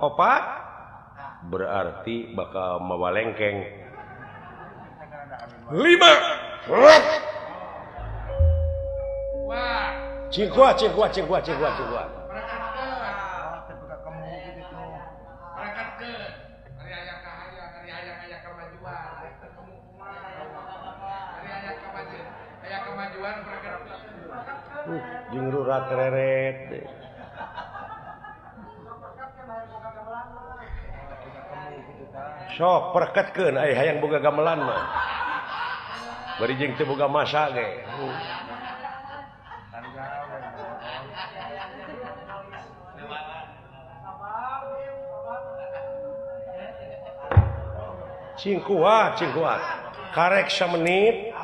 Opat berarti bakal mawa lengkeng. 5. Wah. Cingkuat cingkuat cingkuat cingkuat cingkuat. Jeung rurat reret. Sok perketkeun ai hayang boga gamelan mah. Bari jeung teu boga masa ge. Cing kuat, cing kuat. Karek samenit.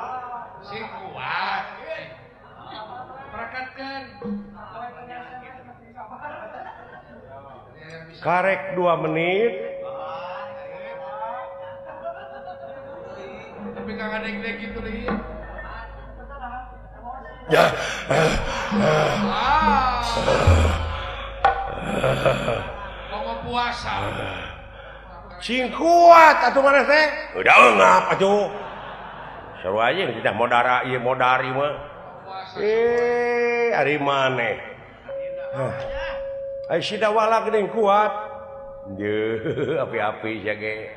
Sing kuat. Perketkeun. Karek 2 menit. Tapi kagak deg-deg gitu nih. Ya. Mau puasa. Cing kuat atuh maneh teh. Udah eungap atuh. Seru aja tidak modara ieu modari mah. Eh, ari maneh. Ai si dawala geuning kuat. Deuh, api-api sia ge.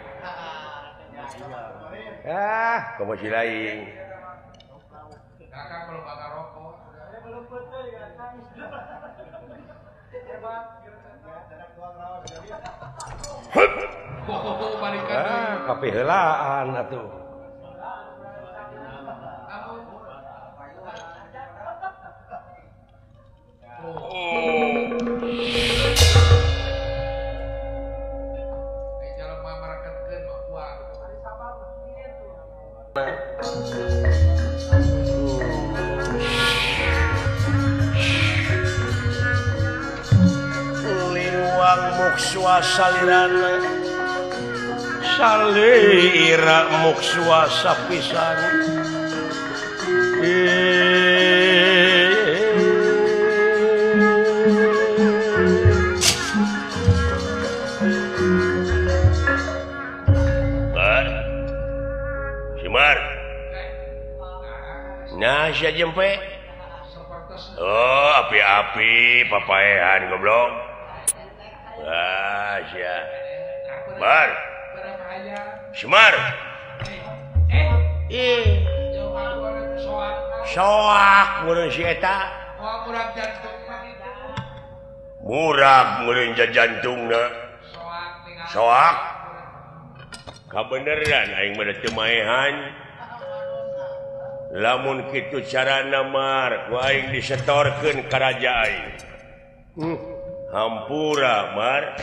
Ah, komo si lain. Kakak kalau bakar rokok. Ah, kapiheulaan atuh. Liwang mukswa salirana salira mukswa sapisan. Simar. Nah, sia jempe. Oh, api-api papaehan goblok. Ah, sia. Bar. Simar. Ih. Soak meureun si eta. Murag meureun jantungna. Soak. Kabeneran aing mah teu maehan. Lamun kitu carana mar ku aing disetorkeun ka raja aing. Hampura mar.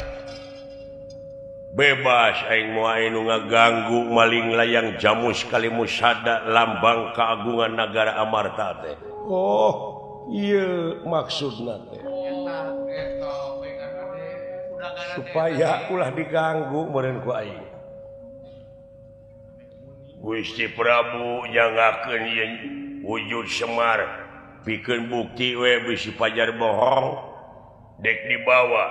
Bebas aing moal anu ngaganggu maling layang jamus kalimusada lambang keagungan nagara Amarta teh. Oh, ieu maksudna teh. Supaya ulah diganggu meureun ku aing. Gusti Prabu nyangakeun yen wujud Semar pikeun bukti we bisi pajar bohong dek dibawa.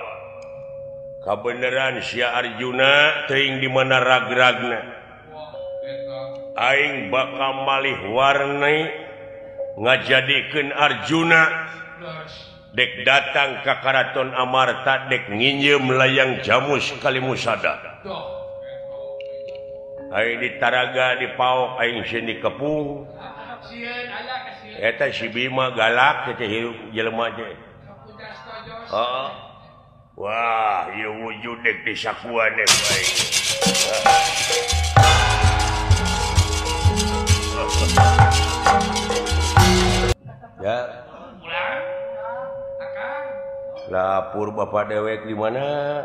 Kabeneran sia Arjuna teuing di mana rag-ragna. Aing bakal malih warni ngajadikeun Arjuna dek datang ka Karaton Amarta dek nginjeum layang jamus kalimusada. Aing ditaraga dipaok aing sieun dikepung. Eta si Bima galak teh hirup jelema teh. Heeh. Wah, ieu wujud dek disakuan dek bae. Ya. Lapor bapak dewek di mana?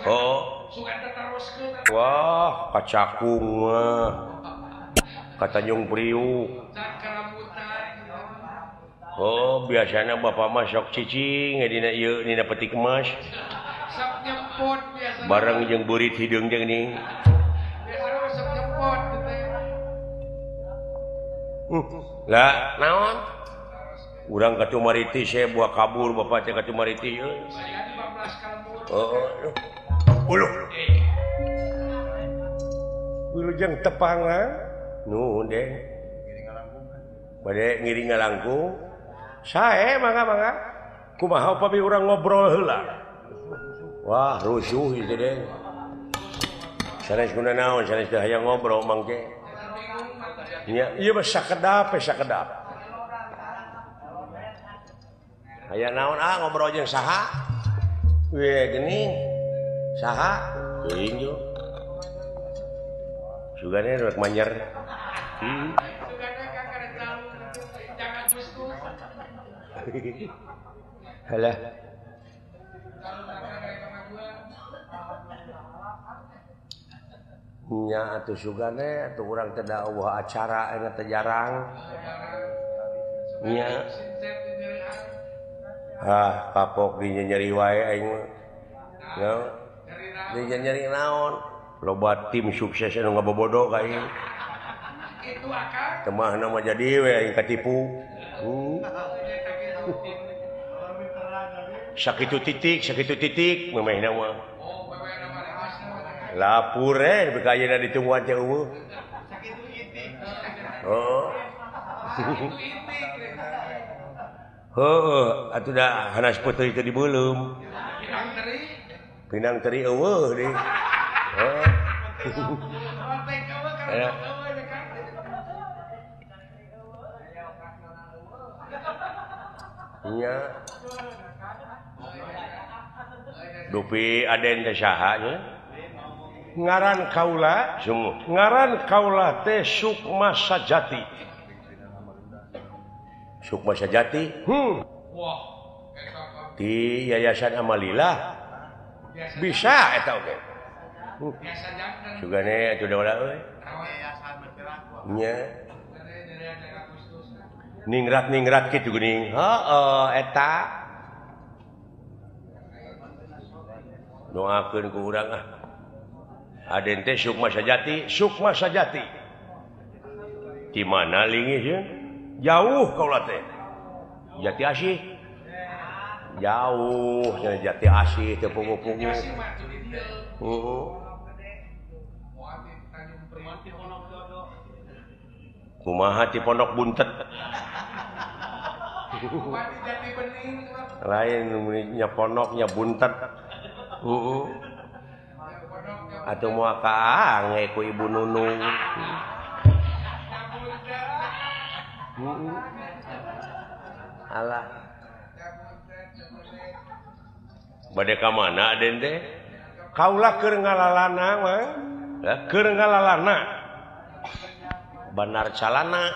Oh. Wah, kacakung mah. Ka Tanjung Priuk. Oh, biasanya bapak mah sok cicing dina ieu dina peti kemas. Bareng jeung beurit hideung jeung ning. Lah, naon? Urang ka Cumariti saya buah kabur bapak teh ka Cumariti euy. Heeh. Uluh. Wilujeng tepangan. Nuhun deh. Bade ngiring ngalangkung. Sae mangga-mangga. Kumaha upami urang ngobrol heula. Wah, rusuh ieu teh. Sanes guna naon, sanes teh hayang ngobrol mangke. Nya, ieu mah sakedap we sakedap. Hayang naon ah ngobrol jeung saha? We geuning. Saha? Teuing jo. Sugane rek manyer. Sugane Kang karek jangan Agustus. Halah. Nya atuh sugane atuh urang teh da eueuh acara engge teh jarang. Nya. Ah, kapok di nyeri wae aing mah. Nya. Di nyeri naon? Loba tim sukses anu ngabobodo ka aing. Kitu akang. Temahna mah jadi we aing katipu. Sakitu titik memehna mah. Lapur eh beka ayeuna ditungguan teh eueuh. Sakitu itik. Heeh. Sakitu itik. Heeh, atuh da hanas peuteui teh dibeuleum. Pinang teri. Pinang teri eueuh deui. Heeh. Nya. Dupi Aden teh saha nya? Ngaran kaula, sungguh. Ngaran kaula teh Sukma Sajati. Sukma Sajati? Wah, di Yayasan Amalilah. Bisa eta oge. Sugane atuh da euy. Nya. Ningrat-ningrat kitu geuning. Heeh, eta. Doakeun ku urang ah. Aden teh Sukma Sajati, Sukma Sajati. Di mana linggih ye? Jauh kaula teh. Jati Asih. Jauh nya Jati Asih teu pungu-pungu. Heeh. Kumaha ti Pondok Buntet. Lain nya pondoknya buntet. Heeh. Atuh moal kaange ku Ibu Nunung. Alah. Bade ka mana Aden teh? Kaula keur ngalalana mah. Keur ngalalana. Banar calana.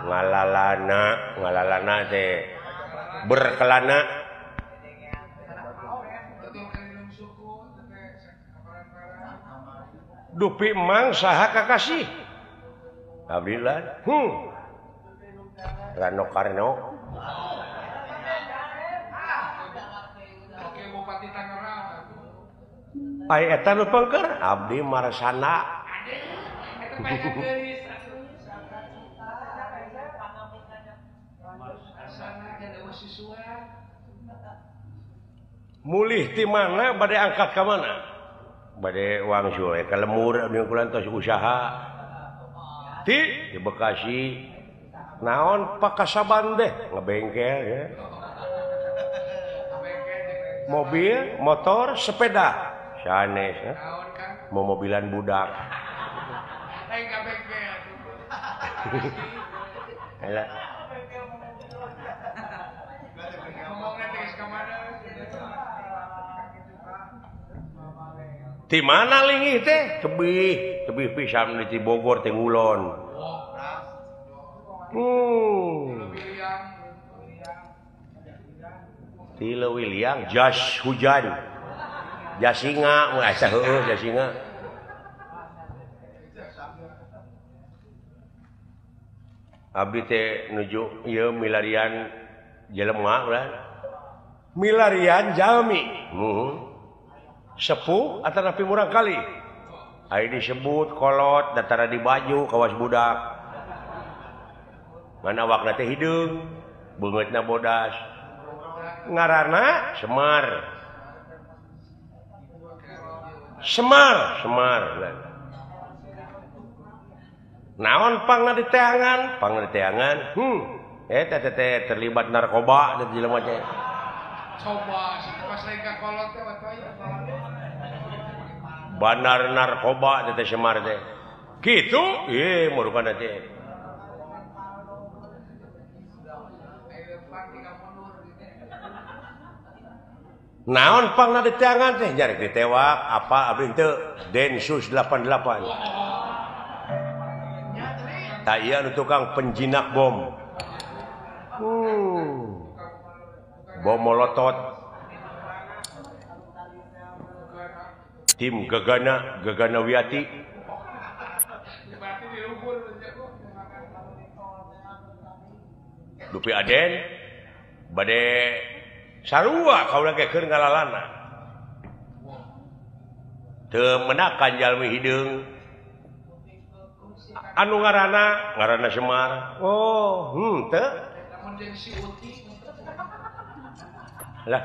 Ngalalana, ngalalana teh berkelana. Dupi mang saha kakasih? Abdillah. Rano Karno. Ai eta nu pengker abdi Marsana. Mulih ti mana bade angkat ka mana? Bade wangsul ka lemur abdi kula tos usaha. Ti di Bekasi. Naon pakasaban deh ngebengkel ya. Mobil, motor, sepeda. Sanes ya. Mau mobilan budak. Alah. Di mana linggih teh? Tebih, tebih pisan di Bogor teh ngulon. Ti Leuwi Liang jas hujan. Jasinga, mun asa heueuh jasinga. Abdi teh nuju ieu milarian jelema ulah. Milarian jalmi. Sepuh atau napi murang kali. Ai disebut kolot datara di baju kawas budak. Mana awakna teh hideung, beungeutna bodas. Ngaranna Semar. Semar, Semar. Naon pangna diteangan? Pangna diteangan. Eta teh terlibat narkoba teh jelema teh. Coba pas lain ka kolot teh batuaya. Bandar narkoba teh Semar teh. Kitu? Ieu murukana teh. Naon pangna diteangan teh jarik ditewak apa abdi teu Densus 88. Tak iya anu tukang penjinak bom. Bom molotot. Tim Gegana, Gegana Wiati. Dupi Aden bade sarua kaula ge keur ngalalana. Teu menakan jalmi hideung. Anu ngaranna, ngaranna Semar. Oh, henteu. Lah,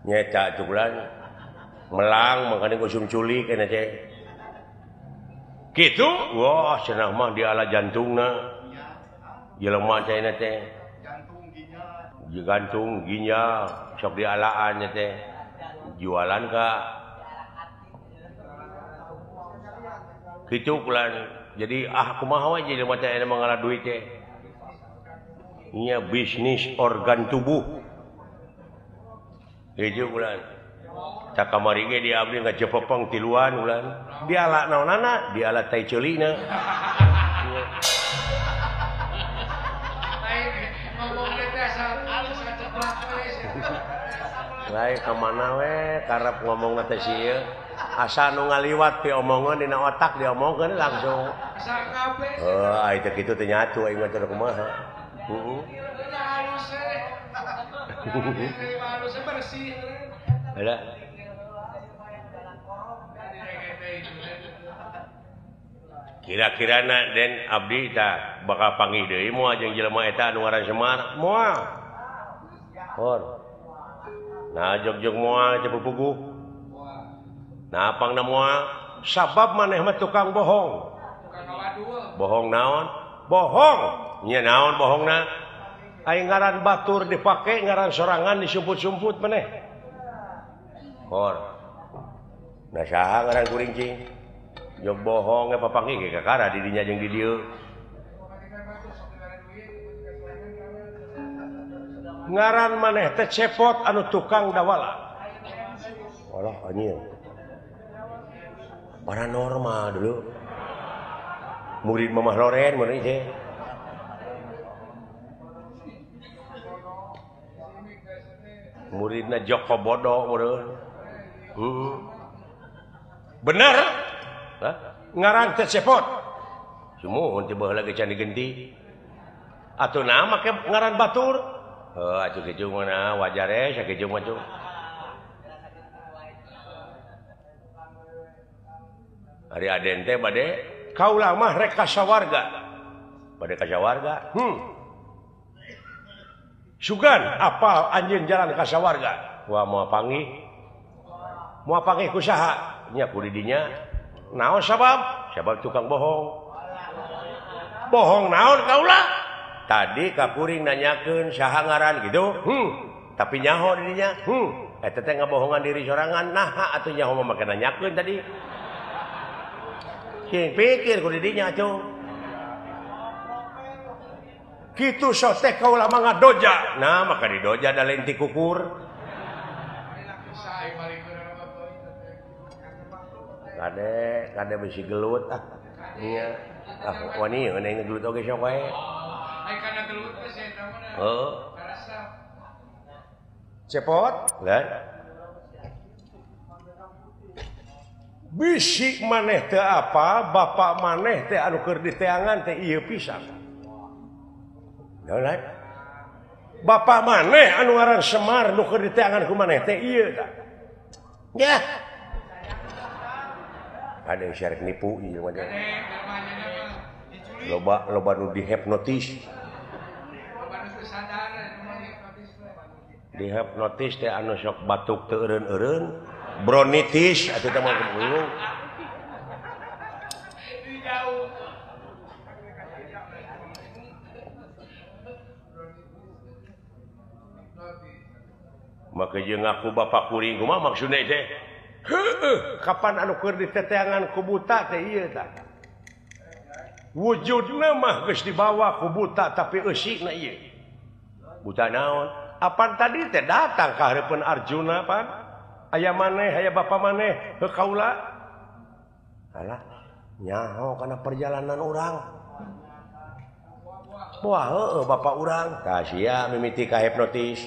nyeta cukulan melang makane usum culik kana teh. Kitu? Wah, cenah mah diala jantungna. Jelema teh teh. Jantung ginjal sok dialaan teh jualan ka kitu kulan jadi ah kumaha we jelema teh aya mangala duit teh nya bisnis organ tubuh kitu kulan tak kamari ge di abdi ngajepepeng tiluan kulan diala naonana diala tai ceulina. Lain ka mana we karep ngomong teh si ieu asa nu ngaliwat pi omongan dina otak diomongkeun langsung. Heuh ai teh kitu teh nyatu aing mah teh kumaha. Heeh. Lah. Kira-kirana Den abdi tah bakal panggih deui moal jeung jelema eta anu ngaran Semar moal. Hor. Nah jog-jog moal teh pupuguh. Nah pangna moal sabab maneh mah tukang bohong. Bohong naon? Bohong. Nya naon bohongna? Aing ngaran batur dipake ngaran sorangan disumput-sumput maneh. Hor. Nah saha ngaran kuring cing? Jog bohong papanggih ge kakara di dinya jeung di dieu. Ngaran maneh teh cepot anu tukang dawala. Walah anjing. Paranormal dulu. Murid Mamah Loren mun teh. Muridna Joko Bodo meureun. Bener? Hah? Ngaran teh cepot. Sumuhun teh baheula ge can digenti. Atuh naha make ngaran batur? Heuh atuh kitu mah wajar we sakitu mah tuh. Ari Aden teh bade kaula mah rek ka sawarga. Bade ka sawarga. Sugan apal anjeun jalan ka sawarga. Wah moal panggih. Moal panggih ku saha? Nya ku di dinya. Naon sabab? Sabab tukang bohong. Bohong naon kaula? Tadi kakuring nanyakeun saha ngaran gitu. Tapi nyaho di dinya. Eta teh ngabohongan diri sorangan. Naha atuh nyaho mah make nanyakeun tadi. Cing pikir ku di dinya atuh. Kitu sok teh kaula mah ngadoja. Nah maka didoja da lain ti kukur. Kade kade bisi gelut ah. Iya. Ah wani eueuh gelut oge sok wae. Ai kana gelut teh sia eta mah. Heeh. Cepot, lah. Bisi maneh teh apa, bapak maneh teh anu keur diteangan teh ieu pisan. Naon? Bapak maneh anu ngaran Semar nu keur diteangan ku maneh teh ieu tah. Yah. Ada yang syarek nipu ieu mah. Loba loba nu dihipnotis. Dihipnotis teh anu sok batuk teu eureun-eureun. Bronitis atuh teh mah bingung. Maka jeung ngaku bapak kuring kumaha maksudna teh? Heueuh, kapan anu keur diteteangan ku buta teh ieu tah. Wujudna mah geus dibawa ku buta tapi eusina ieu. Buta naon? Apan tadi teh datang ka hareupeun Arjuna pan? Aya maneh, aya bapa maneh, heuh kaula. Alah, nyaho kana perjalanan urang. Wah, heueuh bapa urang. Tah sia mimiti ka hipnotis.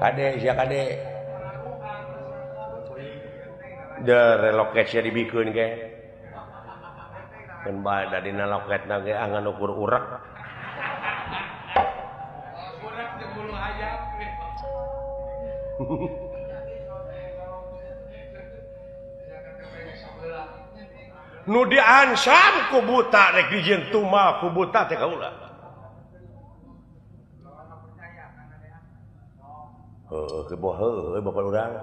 Kade sia kade. De reloket sia dibikeun ge. Keun bae da dina loketna ge ah ngan ukur urek. Urek jeung bulu hayam. Nu diansam ku buta rek dijieun tumal ku buta teh kaula. Heuh, heuh bapak urang.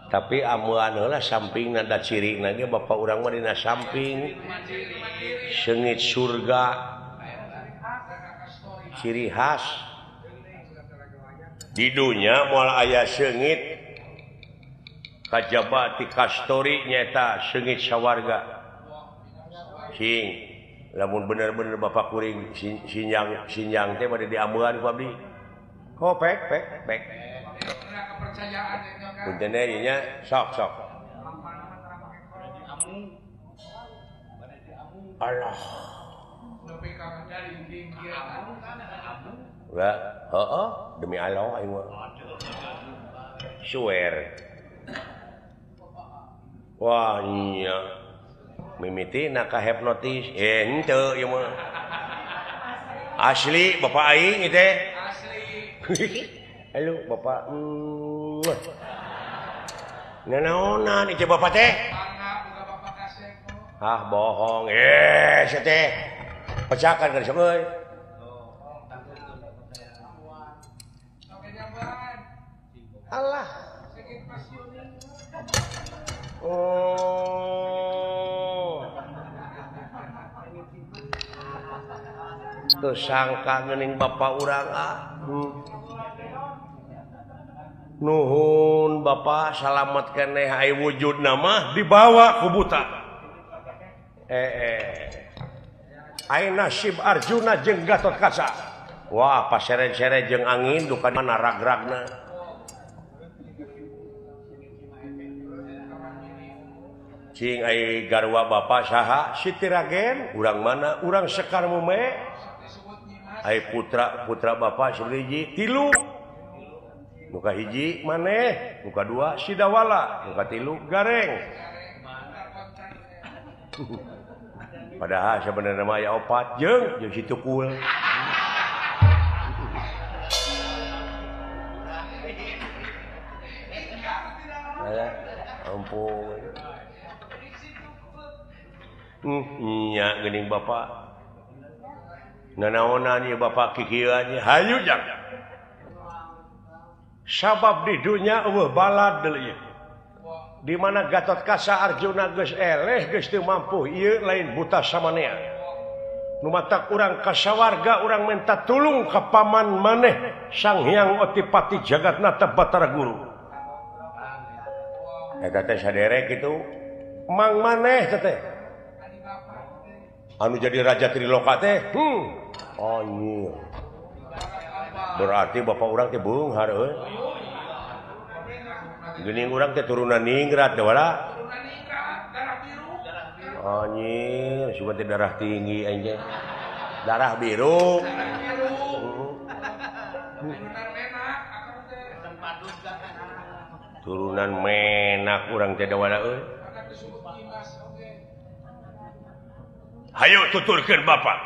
Tapi amuan heula sampingna da cirina ge bapak urang mah dina samping. Seungit surga. Ciri khas. Di dunya moal aya seungit kajaba ti kastori nyaeta seungit sawarga. Cing, lamun bener-bener bapak kuring sinjang sinjang teh bade diamuan ku abdi. Oh, pek pek pek. Punten ieu nya sok sok. Allah. Ulah, heeh, demi Allah aing mah. Swear. Wah, nya. Mimitina ka hipnotis. Henteu ieu mah. Asli bapak aing ieu teh. Asli. Halo bapak. Nanaonan ieu bapak teh? Ah bohong. Sia teh. Pecakan ka sok euy. Allah. Oh. Teu sangka geuning bapak urang ah. Nuhun bapak salamet keneh ai wujudna mah dibawa ku buta. Ai nasib Arjuna jeung Gatotkaca. Wah, pasere-sere jeung angin duka mana ragragna. Cing ai garwa bapak saha? Siti Ragen, urang mana? Urang Sekar Mume. Ai putra bapak sabaraha? Tilu. Muka hiji maneh, muka dua Sidawala, muka tilu Gareng. Padahal sebenarnya mah aya opat jeung jeung si Tukul. Ampun. Nya geuning bapak. Nanaonan ieu bapak kikieuan hayu jang. Sabab di dunya eueuh balad deui. Di mana Gatotkaca Arjuna geus eleh geus teu mampu ieu lain buta samanea. Nu matak urang ka sawarga urang minta tulung ka paman maneh Sang Hyang Otipati Jagatnata Batara Guru. Eta teh saderek kitu mang maneh teh. Anu jadi raja Triloka teh. Anjir. Berarti bapak urang teh beunghar euy. Geuning urang teh turunan ningrat teh wala. Turunan ningrat, darah biru. Anjir, sugan teh darah tinggi aing teh. Darah biru. Darah biru. Turunan menak akang teh. Turunan menak urang teh wala euy. Hayu tuturkeun bapak.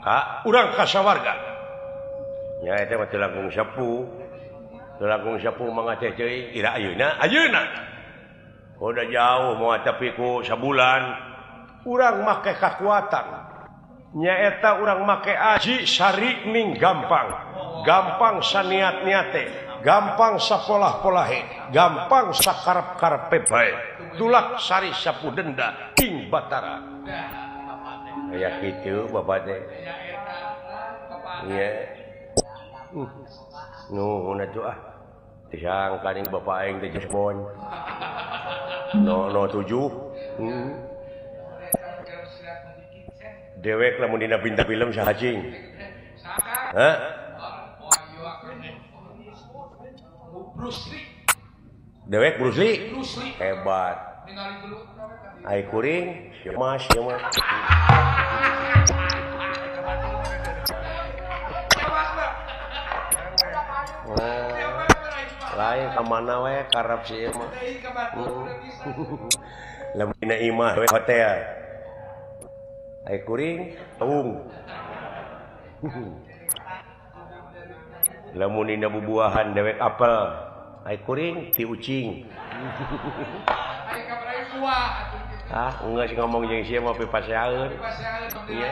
Ka urang ka sawarga. Nya eta mah teu langkung sepuh. Teu langkung sepuh mangga teh ceuing ira ayeuna ayeuna. Udah jauh moal tapi ku sabulan urang make kakuatan. Nyaeta urang make aji sari ning gampang. Gampang saniat-niate. Gampang sapolah-polahe, gampang sakarep-karepe bae. Tulak sari sapu denda ing Batara. Aya kitu bapak teh. Iya. Nuhun atuh ah. Disangka ning bapak aing teh Jesbon. 007. Dewek lamun dina bintang film saha cing? Hah? Dewek Bruce Lee? Hebat. Ai kuring, mas ieu mah. Lain ka mana we karep si ieu mah. Lamun dina imah we hotel. Ai kuring, taung. Lamun dina bubuahan dewek apel. Ai kuring ti ucing. Ah, geus ngomong jeung sia mah pipaseaeun. Iya.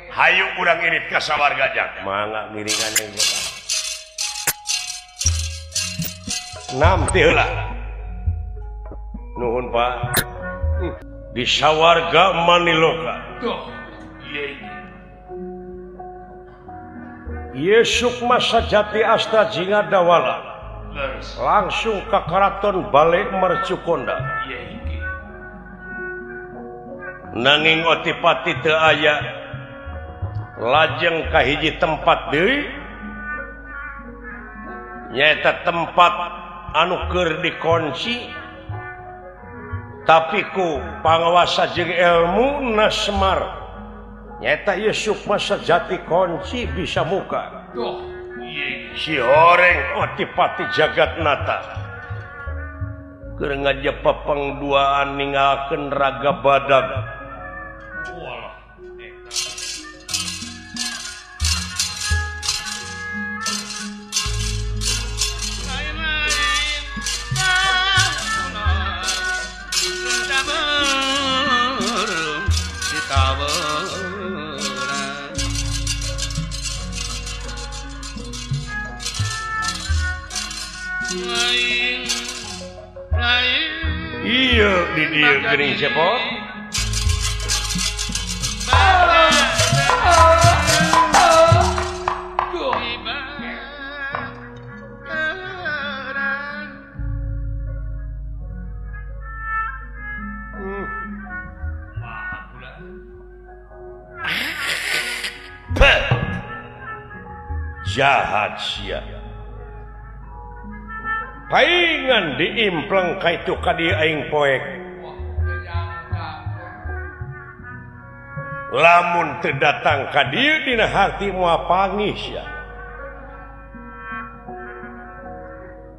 Hayu urang irit ka sawarga jak. Mangga ngiringan jeung kita. Nampi heula. Nuhun Pak. Di sawarga Maniloka. Tuh. Ieu Ieu Sukma Sajati Asta Jinga Dawala. Langsung ke Keraton Bale Mercukonda. Nanging Otipati teu aya lajeng ka hiji tempat deui nyaeta tempat anu keur dikunci tapi ku pangawasa jeung ilmu na Semar nyaeta ieu Sukma Sejati kunci bisa muka. Tuh. Si horeng Otipati Jagatnata keur ngajepepeng duaan ninggalkeun raga badag. Iya di dieu geuning cepot. Jahat sia. Paingan diimpleng ka itu ka dieu aing poek. Lamun teu datang ka dieu dina harti moal pangih sia.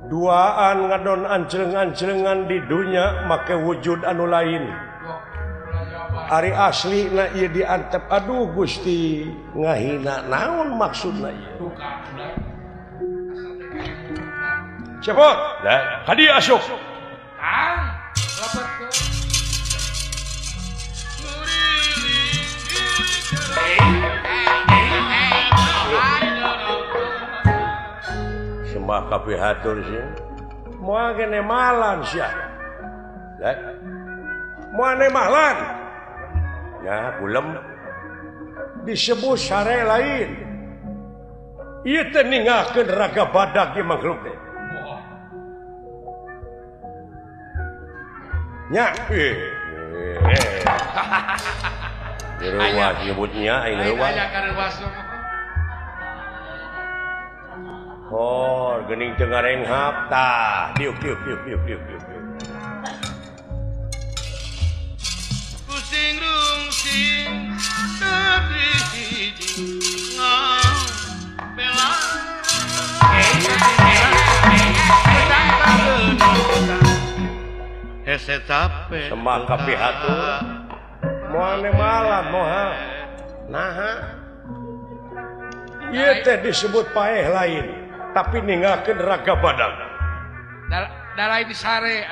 Duaan ngadon ancreng-ancrengan di dunya make wujud anu lain. Ari asli na ieu diantep aduh Gusti ngahina naon maksudna ieu. Cepot, dah, ka dieu asup. Kang, lebetkeun. Sembah kapihatur sih. Moal ge nemalan sia. Lah. Moal nemalan. Ya, kulem disebut sare lain. Ieu teh ninggalkeun raga badag ieu makhluk teh. Nya, Reuwas nyebutnya aing reuwas. Oh, geuning teu ngarenghap tah. Diuk diuk diuk diuk diuk diuk. Pusing rungsing tadi hiji ngabela. Hese capek. Sembah kapihatur. Moal nemalan moha. Naha. Ieu teh disebut paeh lain, tapi ninggalkeun raga badag. Da lain sare.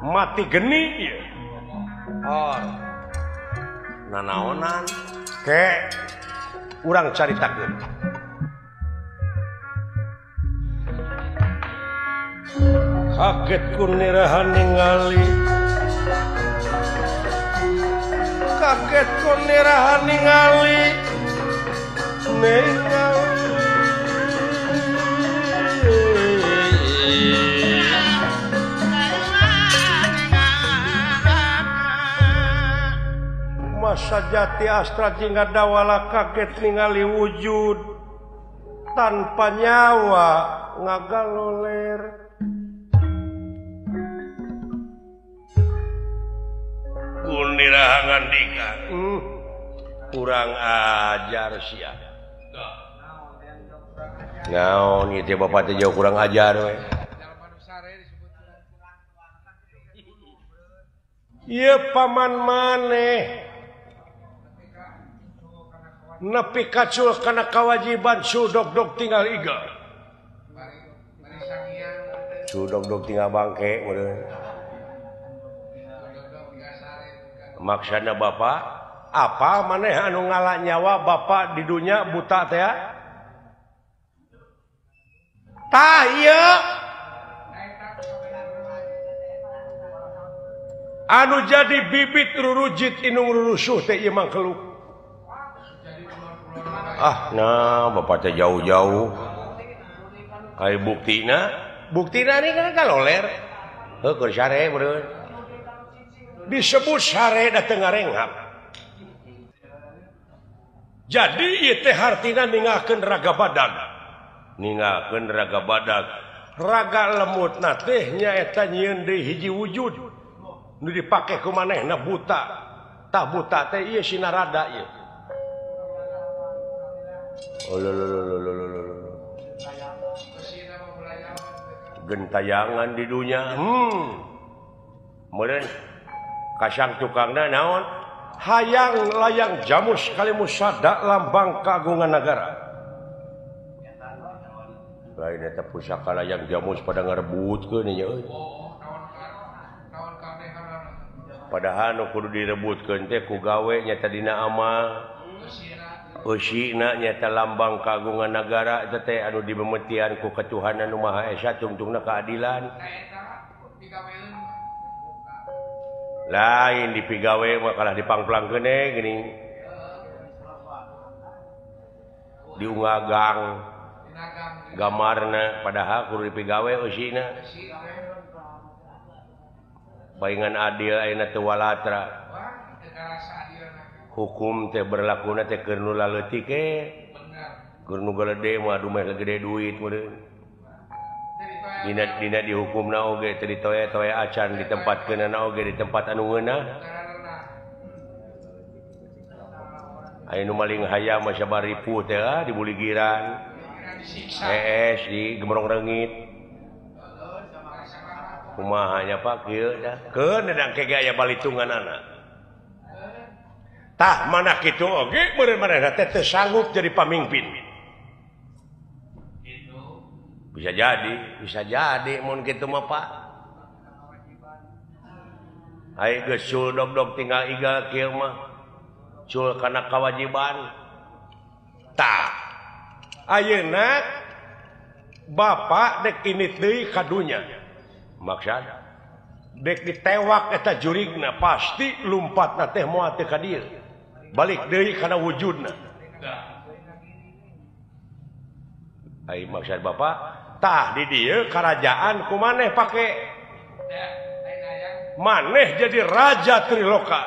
Mati geni ieu. Oh. Nanaonan ke urang caritakeun. Kaget kunirahan ningali, kaget kunirahan ningali, ningali. Masa jati astra jingga dawala kaget ningali wujud tanpa nyawa ngagaloler. Kunirahan ngandika, kurang ajar sia. Naon ieu teh bapak teh jauh kurang ajar we. Ieu paman maneh nepi kacul kana kewajiban sudog-dog tinggal iga. Sudog-dog tinggal bangke meureun. Maksana bapak apa maneh anu ngala nyawa bapak di dunya buta teh? Tah ieu anu jadi bibit rurujit inung rurusuh teh ieu mangkeluk. Ah nah bapak teh jauh-jauh. Ai buktina, buktina ni kan kaloler. Heuh keur sare meureun. Disebut sare da teu ngarenghap. Jadi ieu teh hartina ninggalkeun raga badag. Ninggalkeun raga badag. Raga lemutna teh nyaeta nyieun deui hiji wujud. Nu dipake ku manehna buta. Tah buta teh ieu sinarada ieu. Gentayangan di dunya. Meureun kasang tukangna naon? Hayang layang jamus kalimusada lambang kagungan negara. Lain eta pusaka layang jamus pada ngarebutkeun nya euy. Padahal nu kudu direbutkeun teh ku gawe nyata dina amal. Eusina nyata lambang kagungan negara eta teh anu dibemetian ku Ketuhanan Nu Maha Esa tungtungna keadilan. Lain dipigawe mah kalah dipangplangkeun geuning. Diungagang gamarna padahal kudu dipigawe eusina. Baingan adil ayeuna teu walatra. Hukum teh berlakuna teh keur nu laleutik e. Keur nu galede mah dumeh gede duit meureun. Dina dihukumna oge teu ditoe-toe acan ditempatkeunana oge di tempat anu ngeunah. Aya nu maling hayam mah sabar ripuh teh di buligiran. Hees di gemrong reungit. Kumaha nya Pak kieu dah. Keun dedang ke ge aya balitunganana. Tah mana kitu oge meureun manehna teh teu sanggup jadi pamimpin. Bisa jadi mun kitu mah Pak. Ai geus cul dog-dog tinggal igal kieu mah. Cul kana kewajiban. Tah ayeuna bapak dek init deui ka dunya. Maksad dek ditewak eta jurigna pasti lumpatna teh moal teu ka dieu. Balik deui kana wujudna. Ai maksud bapak tah di dieu karajaan ku maneh pake. Maneh jadi raja Triloka.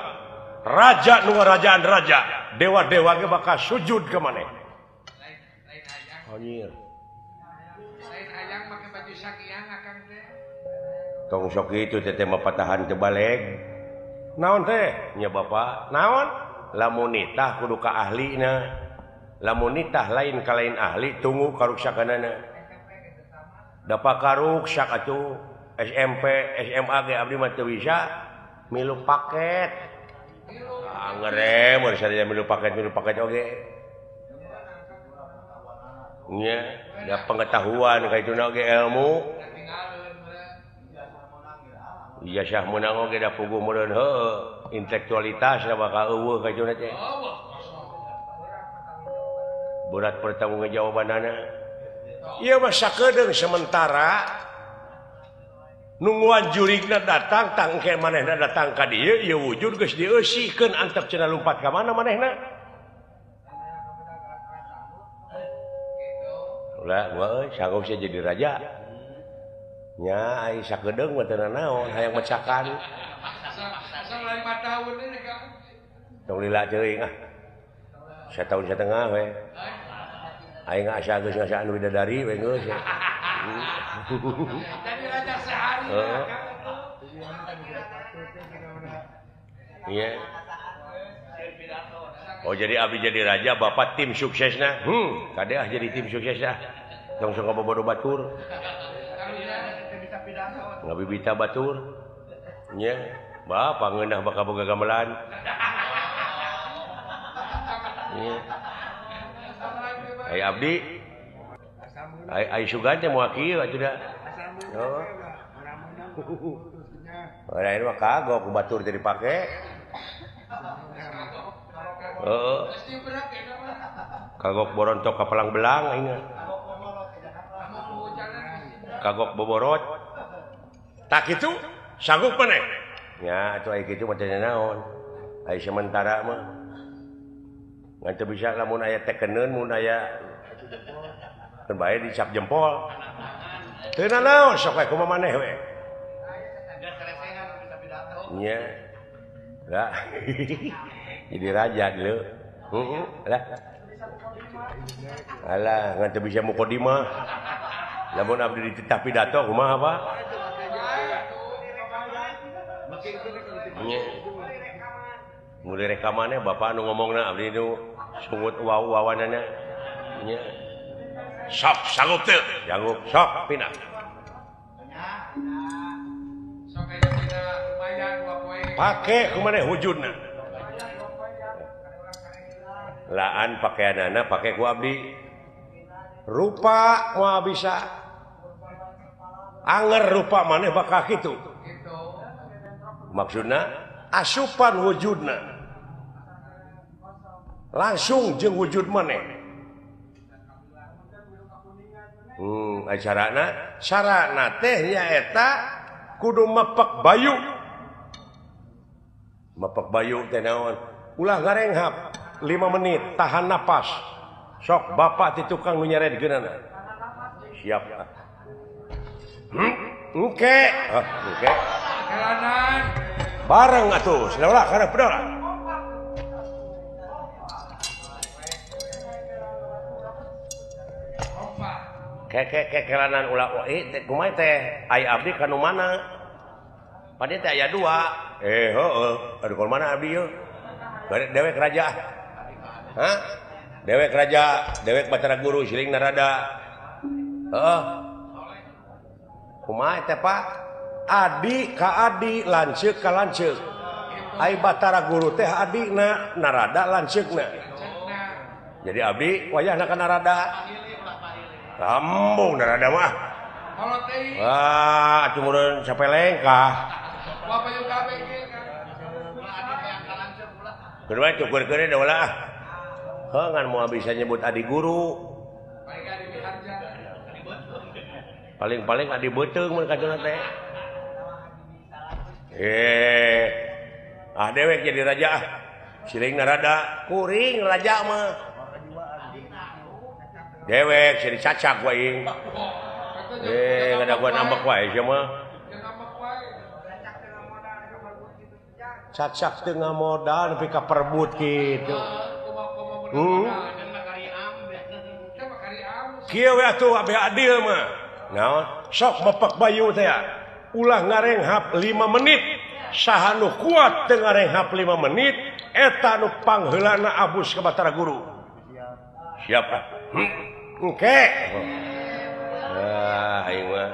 Raja nu ngarajaan raja, dewa-dewa ge bakal sujud ka maneh. Anjir. Lain hayang make baju sakiang akang teh. Tong sok kitu teh mah patahan teu baleg. Naon teh? Nya bapak, naon? Lamun nitah kudu ka ahlina. Lamun nitah lain ka lain ahli tunggu karuksakanana. Dapa karuksak atuh SMP, SMA ge abdi mah teu bisa milu paket. Ah ngerem mun sadaya milu paket oge. Nya, da pengetahuan ka ituna oge ilmu. Ijazah meunang oge da puguh meureun heueuh. Intelektualitas da bakal eueuh ka ituna teh. Berat pertanggungjawabanana. Ieu mah sakedeung sementara Nungguan jurigna datang tangke manehna datang ka dieu ieu wujud geus dieusikeun antep cenah lumpat ka mana manehna. Ulah gua sanggup sia jadi raja. Nya ai sakedeung mah teu naon hayang mecakan. Asal 5 tahun ini Kang. Tong lila teuing ah. Satahun satengah we. Aing asa geus ngasaan widadari we geus. Jadi raja sehari. Iya. Oh jadi abdi jadi raja, bapak tim suksesna. Kade ah jadi tim suksesna. Tong sok bobodo batur. Ngabibita batur. Nya, bapak ngeunah bakal boga gamelan. Nya. Ai abdi ai sugan teh moal kieu atuh da. Oh. Lain mah kagok ku batur teh dipake. Heeh. Kagok borontok ka palang belang aing. Kagok boborot. Tak kitu sanggup maneh. Nya atuh ai kitu mah teh naon. Ai sementara mah ngan teu bisa lamun aya tekeneun mun aya keun bae dicap jempol. Teu nanaon sok we kumaha maneh we. Nya. Lah. Jadi raja dulu. Heeh, lah. Alah, ngan teu bisa mukadimah. Lamun abdi dititah pidato kumaha, Pak? Nya. Mulai rekamannya bapak anu ngomongna abdi nu sungut waw-wawanana. Nya. Sok sanggup teu? Sanggup, sok pindah. Sok aya pindah lumayan 2 poe. Pake kumaha wujudna. Laan pakaianana pake ku abdi. Rupa moal bisa. Anger rupa maneh bakal kitu. Maksudna asupan wujudna. Langsung jeung wujud maneh. Acarana sarana teh nyaeta kudu mepek bayu. Mepek bayu teh naon? Ulah ngarenghap 5 menit tahan napas. Sok bapak ti tukang nu nyaredkeunana. Siap. Engke. Ah, engke. Jalanan. Bareng atuh, ulah kana pedola. Kekekelanan ulah teh kumaha teh ai abdi ka nu mana? Padi teh aya 2. Heueuh, aduh ka mana abdi yeuh? Bari dewek raja. Hah? Dewek raja, dewek Batara Guru siling Narada. Heeh. Kumaha teh Pak? Adi ka adi, lanceuk ka lanceuk. Ai Batara Guru teh adina, Narada lanceukna. Jadi abdi wayahna ka Narada. Lambung Narada mah. Wah, atuh meureun sapelengkah. Kedua cukur-keun da ulah. Heuh ngan moal bisa nyebut adi guru. Paling-paling adi beuteung mun kacuna teh. Ah dewek jadi raja ah. Siling Narada, kuring raja mah. Dewek jadi cacak wae. Ngadaguan ambek wae sia mah. Cacak teu ngamodal nepi ka perebut kitu. Kieu we atuh abeh adil mah. Naon? Sok mepek bayu teh. Ulah ngarenghap 5 menit. Saha nu kuat teu ngarenghap 5 menit eta nu pangheulana abus ka Batara Guru. Siap ah. Engke. Ah, aing mah.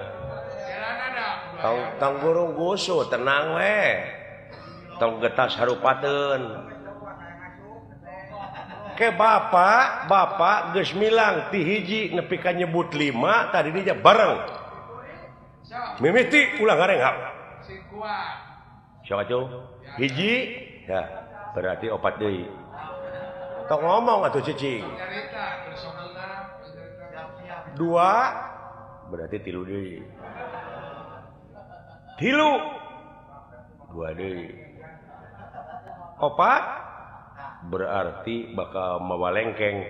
Tong burung gusuh tenang we. Tong getas harupateun. Ke bapak, bapak geus milang ti hiji nepi ka nyebut 5 tadi dia bareng. Mimiti ulah ngarenghap. Sing kuat. Sok atuh. Hiji, ya berarti 4 deui. Tong ngomong atuh cicing. 2 berarti 3 deui. Tilu. Dua deui. Opat berarti bakal mawa lengkeng.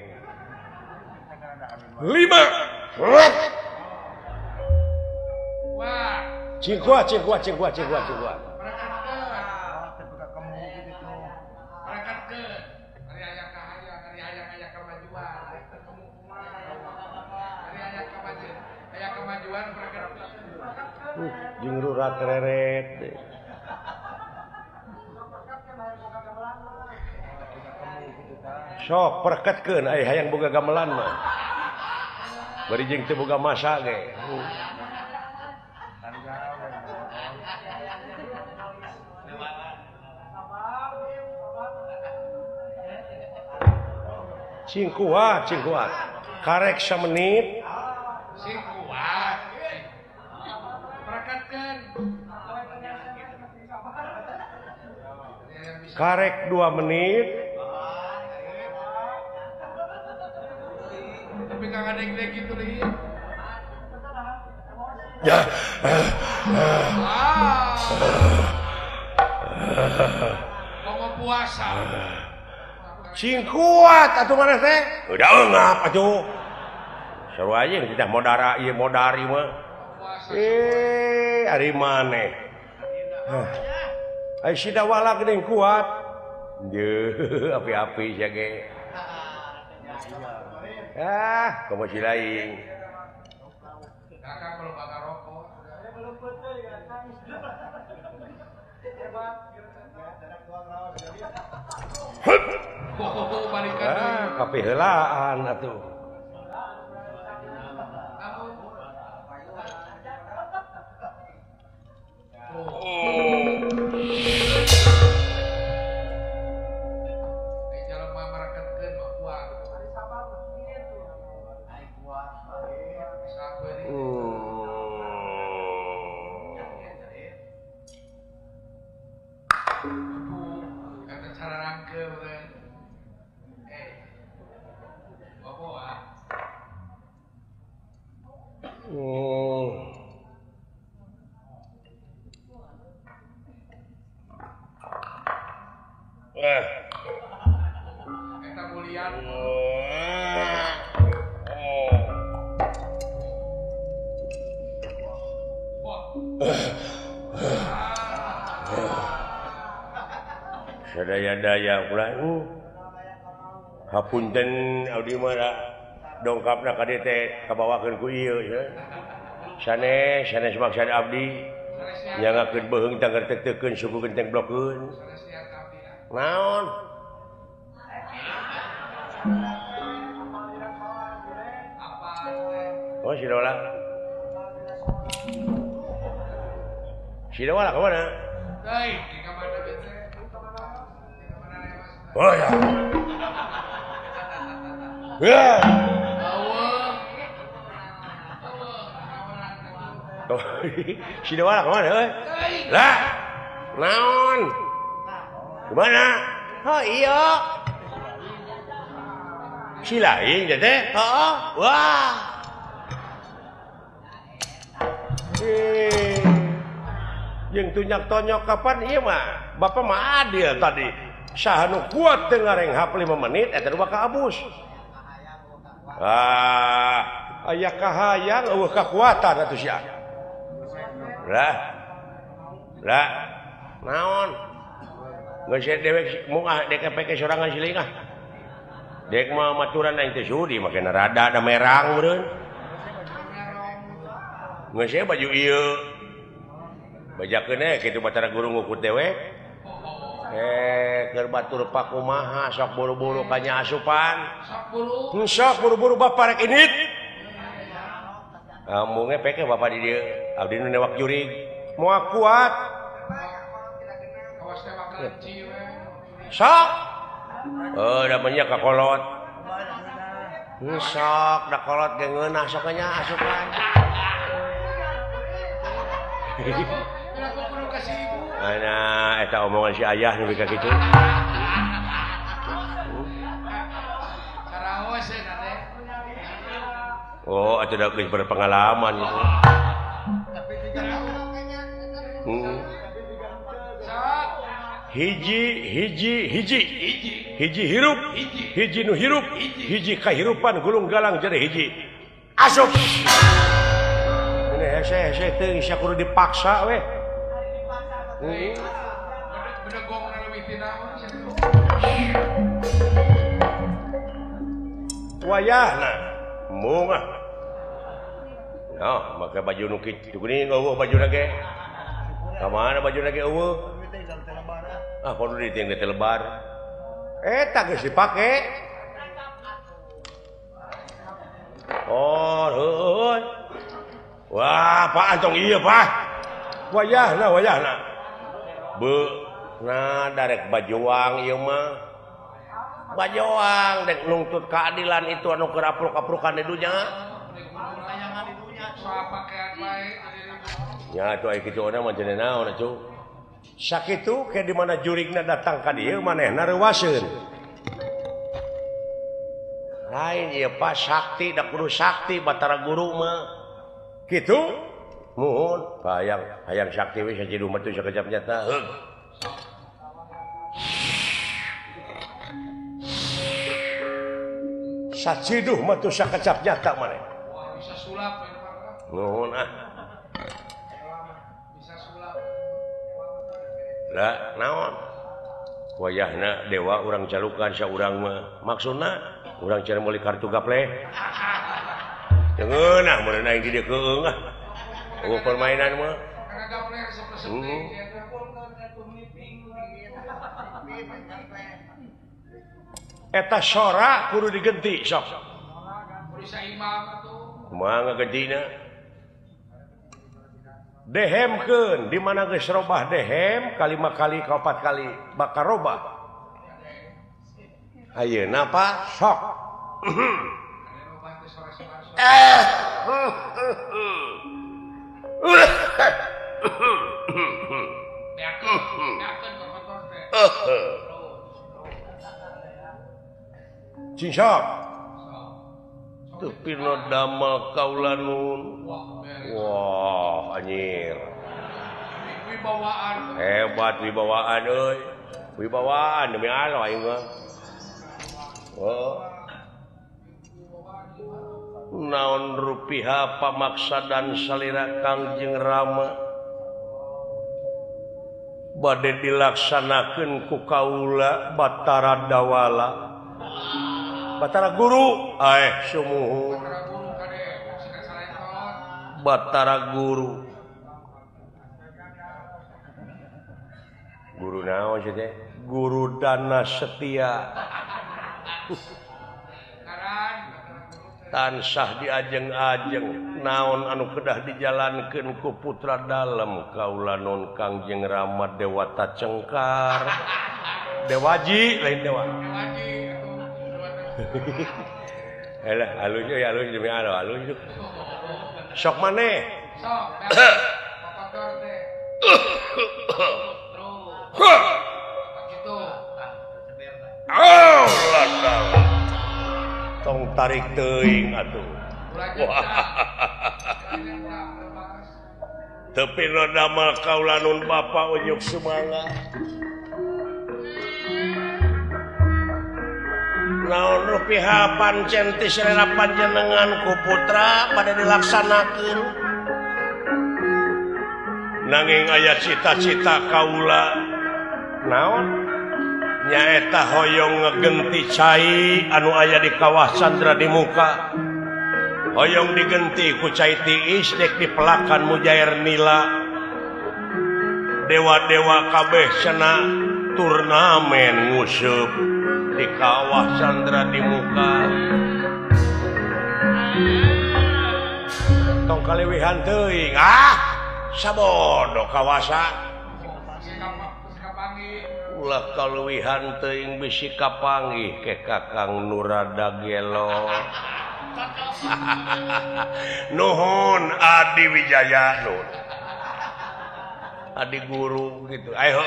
5. Wah. Cingkuat, cingkuat, cingkuat, cingkuat, cingkuat. Jeung rurat reret. Sok perketkeun aya hayang boga gamelan mah. Bari jeung teu boga masa ge. Cing kuat, cing kuat. Karek samenit. Sing kuat. Karek 2 menit. Tapi kagak deg-deg gitu nih. Ya. Mau puasa. Cing kuat atuh maneh teh. Udah eungap atuh. Seru aja tidak modara ieu modari mah. Ari maneh. Ai si dawala geuning kuat. Deuh, api-api sia ge. Ah, komo si lain. Kakak kalau bakar rokok. Ah, kapiheulaan atuh. Sadaya-daya ulah hapunten abdi mah dongkapna ka dieu teh kabawakeun ku ieu sanes sanes maksad abdi nyangakeun beuheung tangger teuk-teukeun suku genteng blokeun naon. Oh si Dola. Si Dola ka mana? Oh ya. Ya. Si Dola ka mana euy? Lah. Naon? Kemana? Oh iya. Si lain teh. Heeh. Wah. Jeung tunyak tonyok kapan ieu mah? Bapak mah adil tadi. Saha nu kuat teu ngarenghap 5 menit eta nu bakal abus. Ah, aya kahayang eueuh kakuatan atuh sia. Lah. Lah. Naon? Geus dewek mung ah dek peke sorangan siling ah. Dek mah maturan aing teh sudi make rada da merang meureun. Geus baju ieu. Bajakeun we kitu batara guru ngukut dewek. Keur batur pakumaha sok buru-buru kanya asupan. Sok buru-buru bapak rek init. Ambungnya peke bapak di dieu, abdi nu newak jurig. Moal kuat. Sok. Oh, da banyak ka kolot. Sok da kolot ge ngeunah sok nya asupan. Ana eta omongan si ayah nu ka kitu. Oh, atuh da geus berpengalaman gitu. Hiji hiji hiji hiji hirup hiji nu hirup hiji kahirupan gulung galang jadi hiji asup. Ini hese hese teuing sia kudu dipaksa weh. Wayahna mung ah. Nah, make baju nu kitu geuning eueuh bajuna ge. Ka mana bajuna ge eueuh? Ah, kudu diting di telebar. Eta geus dipake. Oh, heueuh. Wah, apaan tong ieu, Pak? Wayahna, wayahna. Be, nah darek bajuang ieu mah. Bajuang dek nungtut keadilan itu anu keur apruk-aprukan di dunya. Ya atuh aya kitu mah cenah naon atuh. Sakitu ke di mana jurigna datang ka dieu manehna reuwaseun. Lain ieu Pak sakti da kudu sakti Batara Guru mah. Kitu? Muhun, hayang hayang sakti we sajidu mah teu sakejap nyata. Heug. Saciduh mah teu sakejap nyata maneh. Wah, bisa sulap we mah. Nuhun ah. Bisa sulap. Lah naon? Wayahna dewa urang calukan saurang mah. Maksudna urang cara meuli kartu gaple. Ngeunah meureun aing di dieu keung ah. Eueuh permainan mah. Eta sora kudu digenti sok. Kumaha ngagentina? Dehemkeun di mana geus robah dehem kalima kali kaopat kali bakal robah. Ayeuna Pak sok. Cing sok. Teu pino damel kaula nun. Wah, anjir. Wibawaan. Hebat wibawaan euy. Wibawaan demi Allah aing mah. Oh. Naon rupiah pamaksadan salira Kangjeng Rama bade dilaksanakeun ku kaula Batara Dawala Batara Guru sumuhun Batara Guru Guru naon sih teh Guru Dana Setia tansah diajeng-ajeng naon anu kedah dijalankeun ku putra dalem kaula nun Kangjeng Rama Dewata Cengkar Dewaji lain dewa Elah alus euy alus demi Allah alus sok maneh sok gitu oh tong tarik teuing atuh. Teu pino damel kaula nun bapa unjuk sumangga. Naon rupiah pancen ti selera panjenengan ku putra pada dilaksanakeun. Nanging aya cita-cita kaula naon? Nyaeta hoyong ngegenti cai anu aya di kawah Candra di muka hoyong digenti ku cai tiis dek dipelakan mujair nila dewa-dewa kabeh cenah turnamen nguseup di kawah Candra di muka tong kaliwihan teuing ah sabodo kawasa ulah kaluwihan teuing bisi kapanggih ke Kakang Nurada Gelo. Nuhun Adi Wijaya nun. Adi guru gitu. Ayo.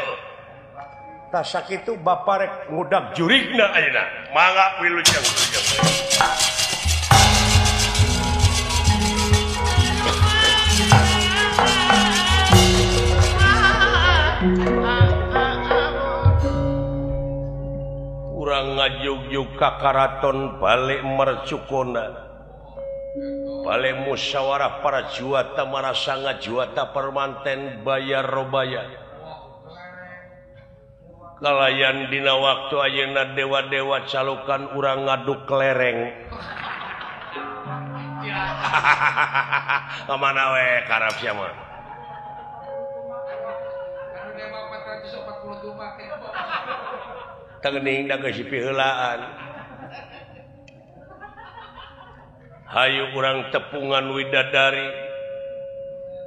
Tah sakitu bapa rek ngudag jurigna ayeuna. Mangga wilujeng wilujeng. ngajugjug ka karaton balik Mercukona. Balik musyawarah para juwata marasanga juwata permanten bayar robaya. Kalayan dina waktu ayeuna dewa-dewa calukan urang ngaduk kelereng. Kamana we karep sia mah. Tengning da geus piheulaan. Hayu urang tepungan widadari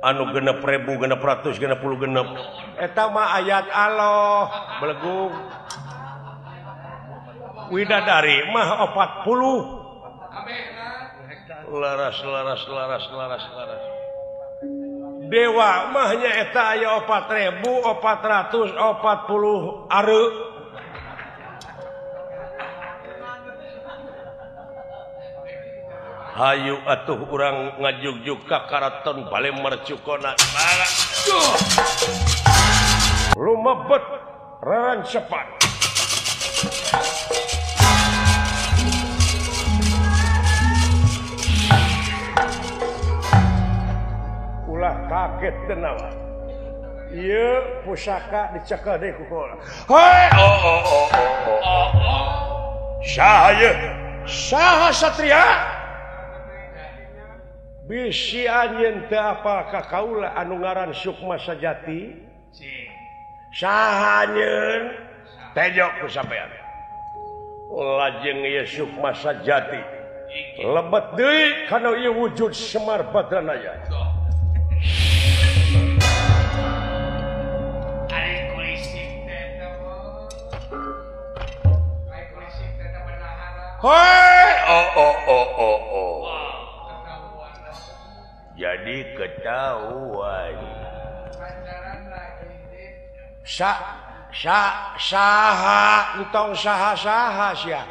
anu 6.666. Eta mah ayat Allah belegung. Widadari mah 40. Laras laras laras laras laras. Dewa mah nya eta aya 4.440 are. Hayu atuh urang ngajugjug ka karaton bale Mercukona. Lumebet rarancepan. Ulah kaget denawa. Ieu pusaka dicekel deui ku kaula. Hei, oh oh oh oh oh. Saha ieu? Saha satria? Bisi anjeun teu apal ka kaula anu ngaran Sukma Sajati. Saha anjeun? Tejo ku sampean. Lajeng ieu Sukma Sajati lebet deui kana ieu wujud Semar Badranaya. Hoi, oh oh oh oh oh. Jadi ketahuan. Sa sa saha entong saha saha sia.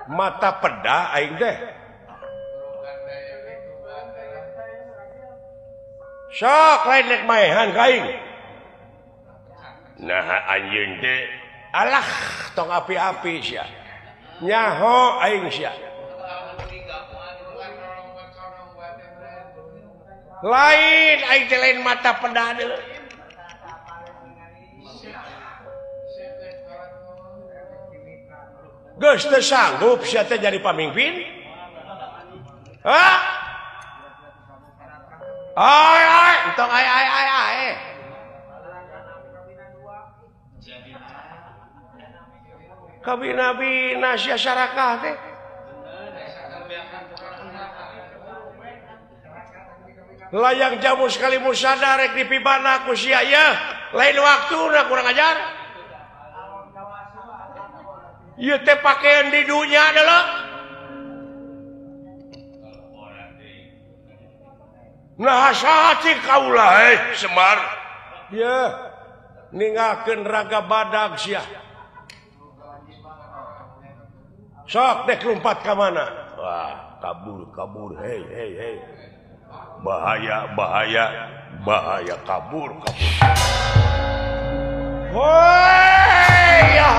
Mata peda aing teh. Sok lain rek maehan ka aing. Nah anjeun teh alah tong api-api sia. Nyaho aing sia. Lain aing teh lain mata peda deui. Geus teu sanggup sia teh jadi pamimpin? Hah? Ai ai entong ai ai ai ai. Kabina-bina sia sarakah teh. Layang jamu sekali musada rek dipibana ku sia yeuh. Lain waktuna kurang ajar. Ieu teh pakaian di dunya adalah. Nah saha cik kaula heh Semar. Yeuh ninggalkeun raga badag sia. Sok dek lompat ka mana? Wah, kabur kabur hei hei hei. Bahaya bahaya bahaya kabur kabur. Woi ya.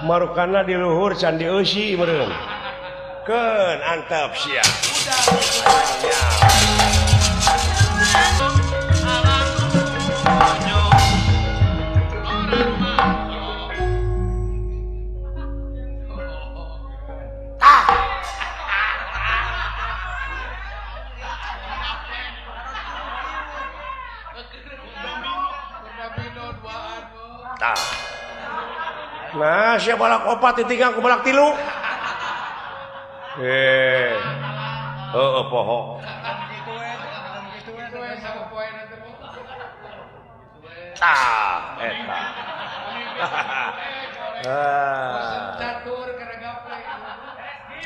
Marukana di luhur candi eusi meureun. Keun antep sia. Nah, siapa balak opat ditinggal ku balak tilu. Heeh poho. Tah, eta.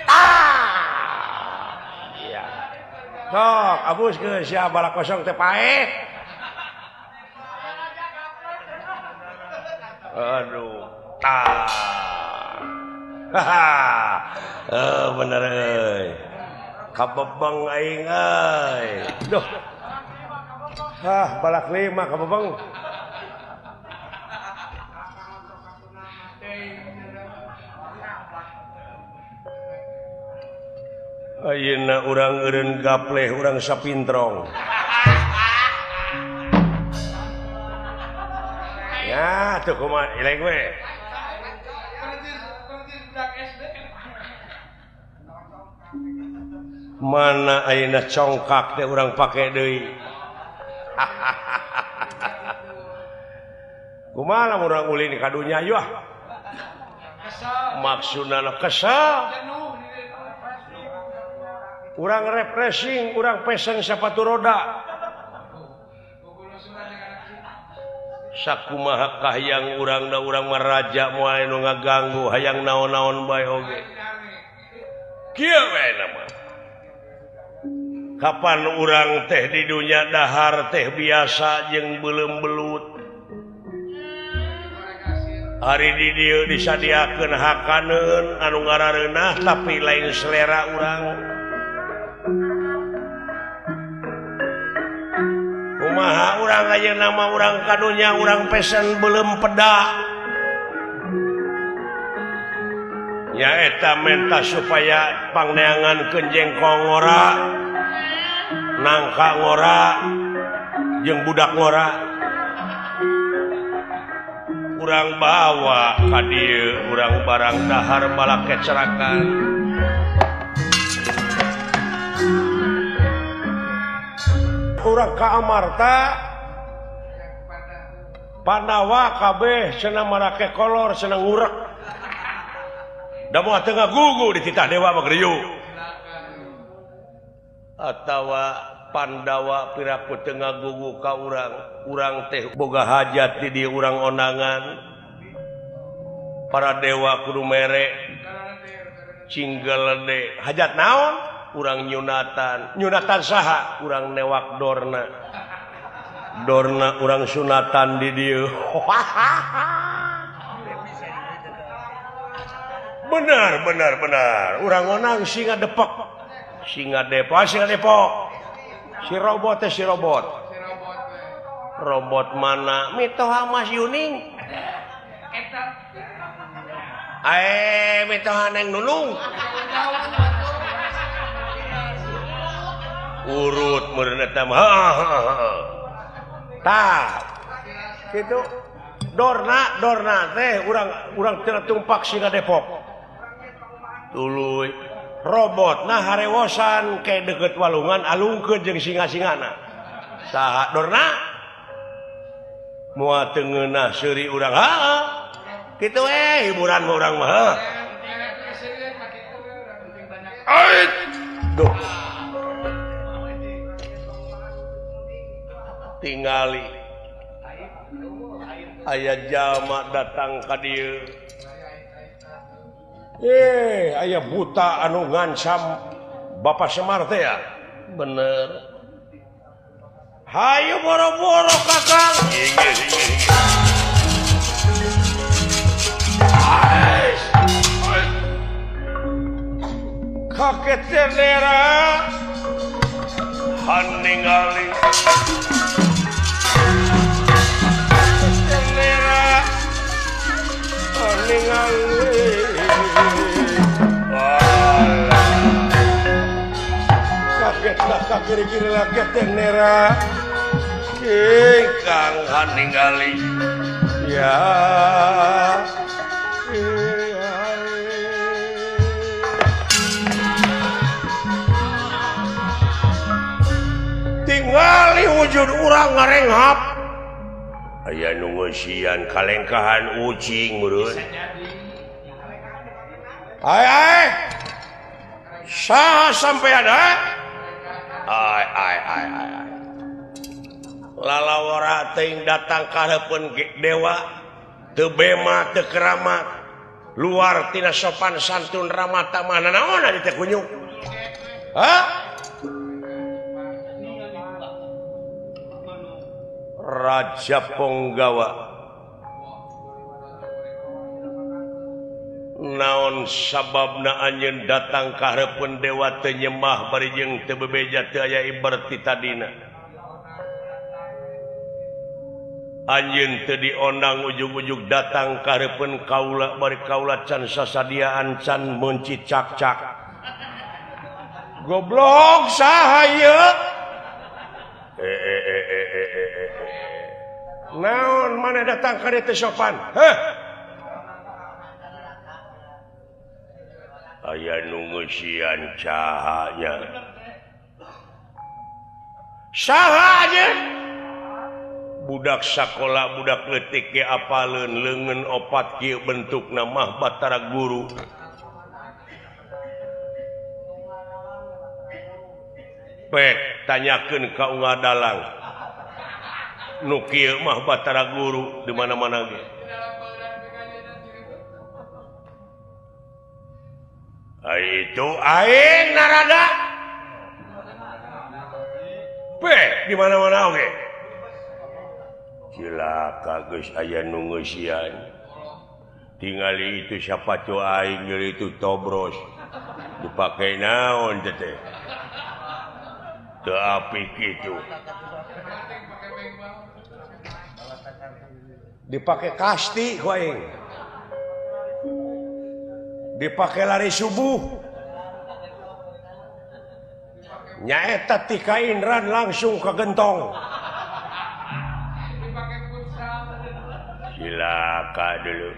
Ah. Iya. Sok, abus geus sia balak kosong teh paeh. Aduh. Tah. Haha. Bener euy. Kabebeng aing euy. Duh. Ah, balak lima kabebeng. Ayeuna urang eureun gapleh urang sapintrong. Ya, tuh kumaha eleng we. Mana ayeuna congkak teh urang pake deui. Kumaha lamun urang ulin ka dunya ieu ah. Maksudna kesel. Urang refreshing, urang pesen sepatu roda. Sakumaha kahayang urang da urang mah raja moal nu ngaganggu hayang naon-naon bae oge. Kieu we nama. Kapan urang teh di dunya dahar teh biasa jeung beuleum belut. Ari di dieu disadiakeun hakaneun anu ngarareunah tapi lain selera urang. Kumaha urang ayeuna mah urang kadunya urang pesen beuleum peda. Nyaeta menta supaya pangneangankeun jengkol ngora, nangka ngora, jeung budak ngora. Urang bawa ka dieu urang barang dahar balak kecerakan. Urang ka Amarta Pandawa kabeh cenah marake kolor cenah ngurek. Da moal teu ngagugu dititah dewa mah geriuk. Atawa Pandawa piraku teu ngagugu ka urang, urang teh boga hajat di dieu urang ondangan. Para dewa kudu mere cinggelede. Hajat naon? Urang nyunatan. Nyunatan saha? Urang newak dorna. Dorna urang sunatan di dieu. Benar, benar, benar. Urang onang singa depok. Singa depok, singa depok. Si robot teh si robot. Robot mana? Mitoha Mas Yuning. Ae, mitoha Neng Nunung. Urut meureun eta mah. Tah. Kitu dorna dorna teh urang urang teu tumpak singa Depok. Tuluy robot nah harewosan ke deket walungan alungkeun jeung singa-singana. Saha dorna? Moal teu ngeunah seuri urang. Heeh. Kitu we hiburan mah urang mah. Ait. Duh. Tingali aya jalma datang ka dieu. Aya buta anu ngancam Bapak Semar teh ya? Bener. Hayu boro-boro kakang. Inggih, inggih, inggih. Kaget tenera haningali. Tenera haningali. Kagetlah kakiri-kiri lagi tenera ingkang haningali. Ya tingali wujud urang ngarenghap. Aya nu ngeusian kalengkahan ucing meureun. Ai ai saha sampean ha? Ai ai ai ai. Lalawara teuing datang ka hareupeun dewa teu bema teu keramat luar tina sopan santun ramah tamah nanaon di teh kunyuk. Ha? Raja Ponggawa Naon sababna anjeun datang ka hareupeun dewa teu nyembah bari jeung teu bebeja teu aya ibarti tadina. Anjeun teu diondang ujug-ujug datang ka hareupeun kaula bari kaula can sasadiaan can meunci cak-cak. Goblok saha ieu? Naon maneh datang ka dieu teu sopan? Heh. Aya nu ngeusian cahanya. Saha anjeun? Budak sakola budak leutik ge apaleun leungeun opat kieu bentukna mah Batara Guru. Pek tanyakeun ka unggal dalang. Nu kieu mah Batara Guru di mana-mana ge. Itu aing narada. Pek di mana-mana oge. Cilaka geus aya nu ngeusian. Tingali itu sapatu aing jeung itu tobros. Dipake naon teh teh. Teu apik kitu. Dipake kasti ku aing. Dipake lari subuh. Nyaeta ti kainran langsung ke gentong. Cilaka dulu.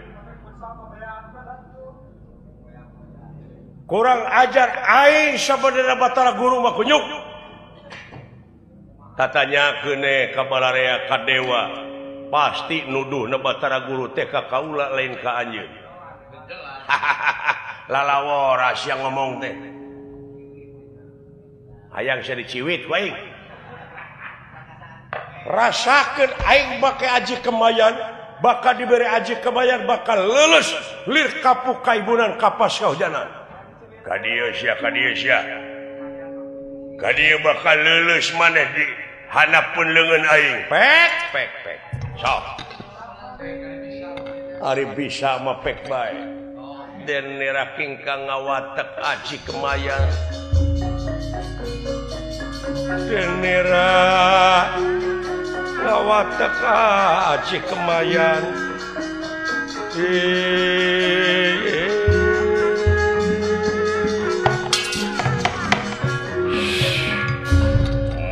Kurang ajar aing sabenerna Batara Guru mah kunyuk. Tatanya keune ka balarea ka dewa pasti nuduhna Batara Guru teh ka kaula lain ka anjeun. Lalawora sia ngomong teh. Hayang sia diciwit ku aing. Rasakeun aing make aji kemayan, bakal diberi aji kemayan bakal lulus lir kapuk kaibunan kapas kahujanan. Ka dieu sia, ka dieu sia. Ka dieu bakal lulus maneh di hanapeun leungeun aing. Pek pek pek. Sok. Ari bisa mah pek bae. Den nera kingkang ngawatek aji kemayan. Den nera ngawatek aji kemayan.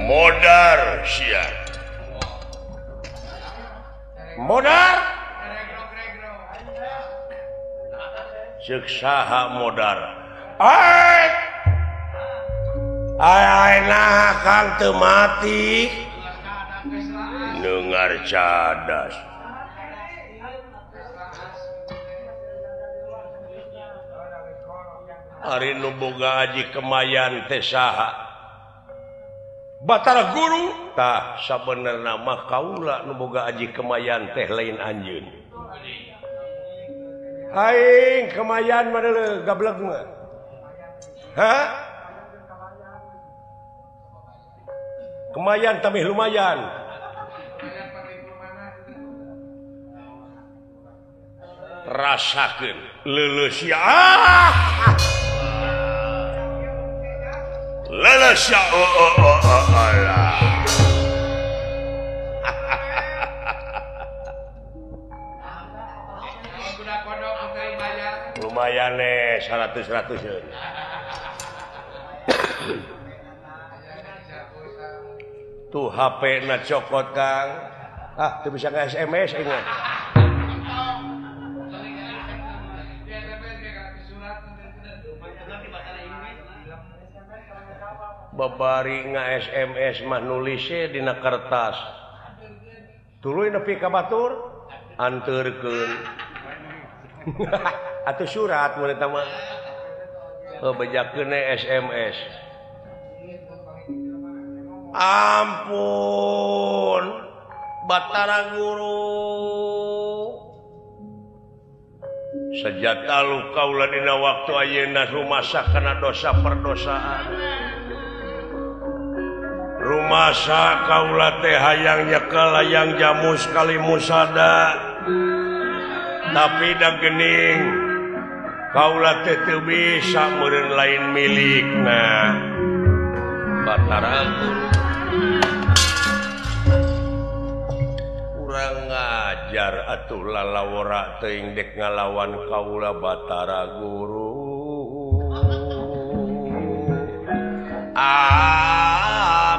Modar sia. Modar. Ceuk saha modar? Ai. Ai ai nah Kang teu mati. Dengar cadas. Ari nu boga aji kemayan teh saha? Batara Guru. Tah sabenerna mah kaula nu boga aji kemayan teh lain anjeun. Aing kemayan mah deuleu gableg mah. Hah? Kemayan tamih lumayan. Rasakeun leuleus ya. Ah! Leuleus ya. Oh oh oh oh alah. Lumayan nih 100-100. Tuh HP na cokot Kang. Ah, tuh bisa nge SMS ini. Babari nge SMS mah nulisnya dina kertas. Tuluy nepi ka batur anterkeun. Atau surat mun eta mah. Oh, bejakeun SMS. Ampun Batara Guru. Sejak talu kaula dina waktu ayeuna rumasa kana dosa perdosaan. Rumasa kaula teh hayang nyekel hayang jamu sekali musada. Tapi da geuning Kaula teh teu bisa meureun lain milikna Batara Guru. Kurang ngajar atuh lalawora teuing dek ngalawan kaula Batara Guru. Amin.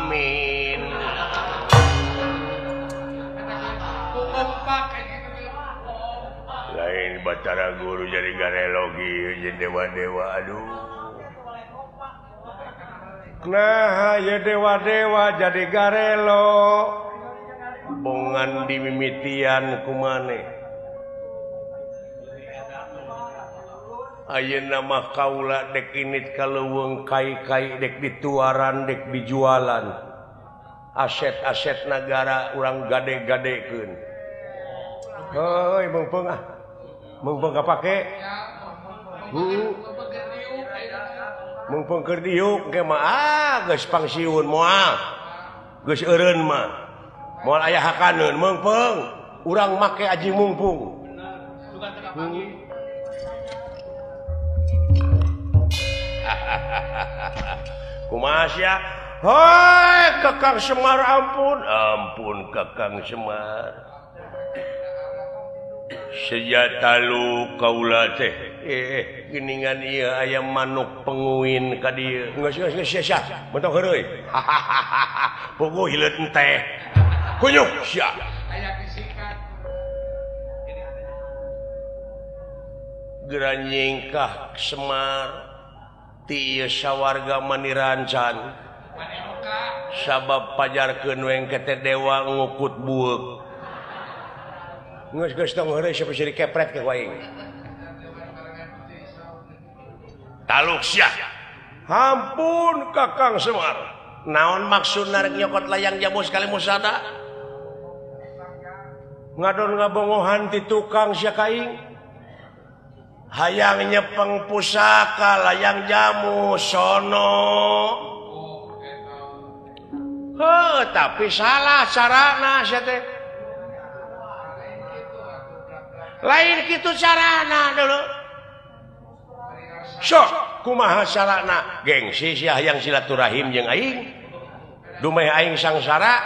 Lain Batara Guru jadi garelogi jeung dewa-dewa aduh. Nah ya dewa-dewa jadi garelo. Bongan dimimitian kumane. Ayeuna mah kaula dek init ka leuweung kai-kai dek dituaran dek dijualan. Aset-aset nagara urang gade-gadekeun. Heuy meungpeung ah. Meungpeung kapake. Meungpeung keur diuk ge mah ah geus pangsiun moal. Geus eureun mah. Moal aya hakaneun meungpeung urang make aji mungpung. Kumaha sia? Hoi Kakang Semar ampun, ampun Kakang Semar. Sejak talu kaula teh geuningan ieu aya manuk penguin ka dieu. Geus geus geus sia mentok heureuy. Puguh hileut enteh. Kunyuk sia. Aya kisikan. Geura nyingkah Semar ti ieu sawarga manirancan. Sabab pajarkeun wengke teh dewa ngukut bueuk. Geus geus tong heureuy sia bisa dikepret ke ku aing. Taluk sia. Hampun Kakang Semar. Naon maksudna rek nyokot layang jamu sekali musada? Ngadon ngabongohan ti tukang sia ka aing. Hayang nyepeng pusaka layang jamu sono. Heuh, tapi salah carana sia teh. Lain kitu carana dulu. Sok kumaha carana? Gengsi sia hayang silaturahim jeung aing. Dumeh aing sangsara.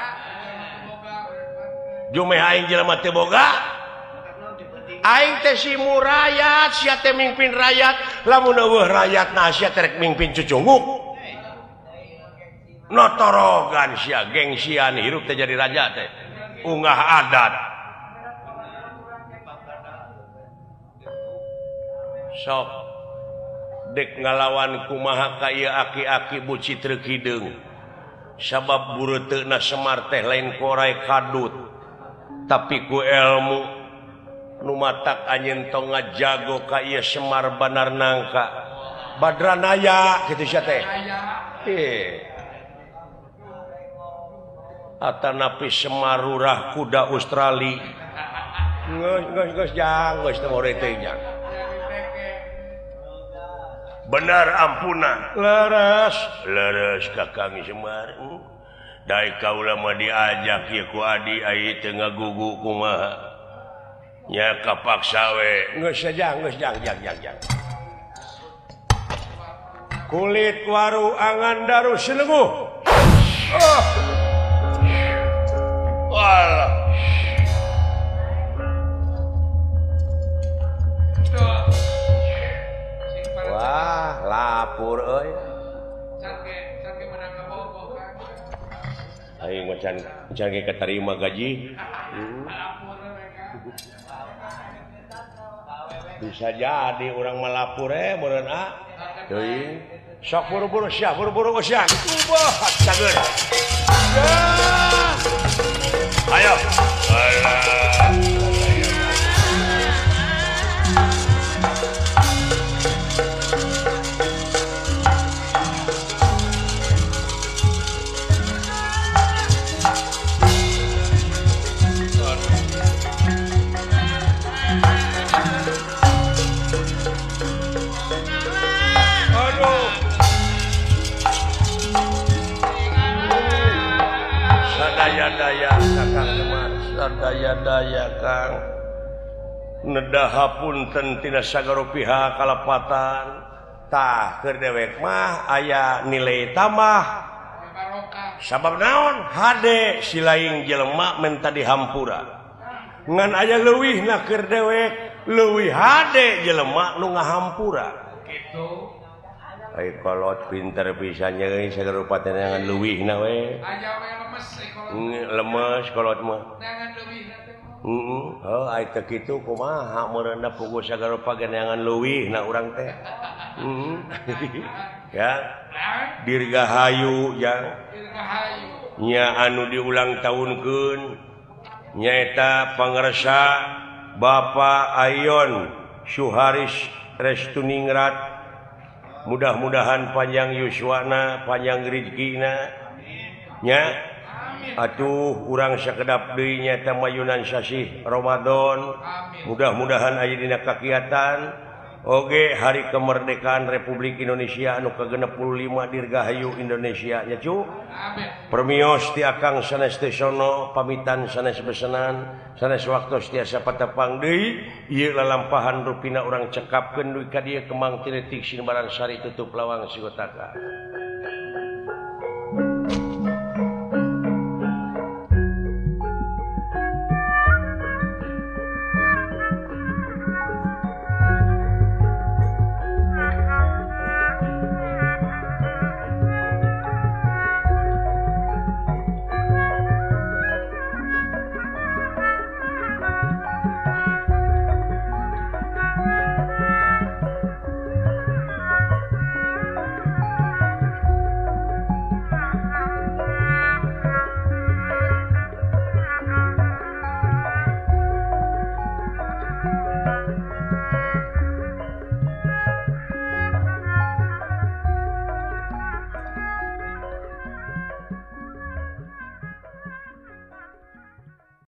Dumeh aing jelema teu boga. Aing teh si murayat, sia teh mingpin rayat. Lamun eueuh rayatna sia teh rek mingpin cucunguk. Notorogan sia gengsian hirup teh jadi raja teh. Ungah adat. Sok dek ngalawan kumaha ka ieu aki-aki buci treu hideung. Sabab bureuteuna Semar teh lain korai kadut, tapi ku ilmu nu matak anjeun tong ngajago ka ieu Semar Banar Nangka. Badranaya kitu sia teh. Atanapi Semar rurah kuda Australia. Geus geus geus jang geus teu more teh jang. Benar ampunan. Leres, leres Kakang Semar. Dai kaula mah diajak ieu ku adi ai teu ngagugu kumaha. Nya kapaksa we. Geus jang, geus jang jang jang jang. Kulit waru angan daru silenguh. Oh. Walah. Wah, lapur euy. Aing mah can ge katarima gaji. Bisa jadi urang mah lapur meureun ah. Teuing. Sok buru-buru sia, buru-buru sia. Ubah cageun. Ayo. Alah. Daya Kakang Semar, sadaya-daya Kang. Nedah punten tina sagara pihak kalepatan. Tah keur dewek mah aya nilai tambah. Sabab naon? Hade silaing jelema menta dihampura. Ngan aya leuwihna keur dewek, leuwih hade jelema nu ngahampura. Kitu. Ai kolot pinter pisan euy sagara rupa teh neangan leuwihna we. Aya we lemes kolot. Lemes kolot mah. Neangan leuwihna teh. Heeh, heuh ai teu kitu kumaha meureun da puguh sagara rupa ge neangan leuwihna urang teh. Heeh. Ya. Dirgahayu jang. Dirgahayu. Nya anu diulang tahunkeun nyaeta pangersa Bapak Ayon Suharis Restuningrat. Mudah-mudahan panjang yuswana, panjang rezekina. Nya. Atuh urang sakedap deui nyaeta mayunan sasih Ramadan. Mudah-mudahan aya dina kakiatan. Oge hari kemerdekaan Republik Indonesia anu ke-65 Dirgahayu Indonesia nya cu. Permios ti Akang sanes teh sono pamitan sanes besenan sanes waktos tiasa patepang deui ieu lalampahan rupina urang cekapkeun dugi ka dieu kemang tiretik sinbaran sari tutup lawang sigotaka.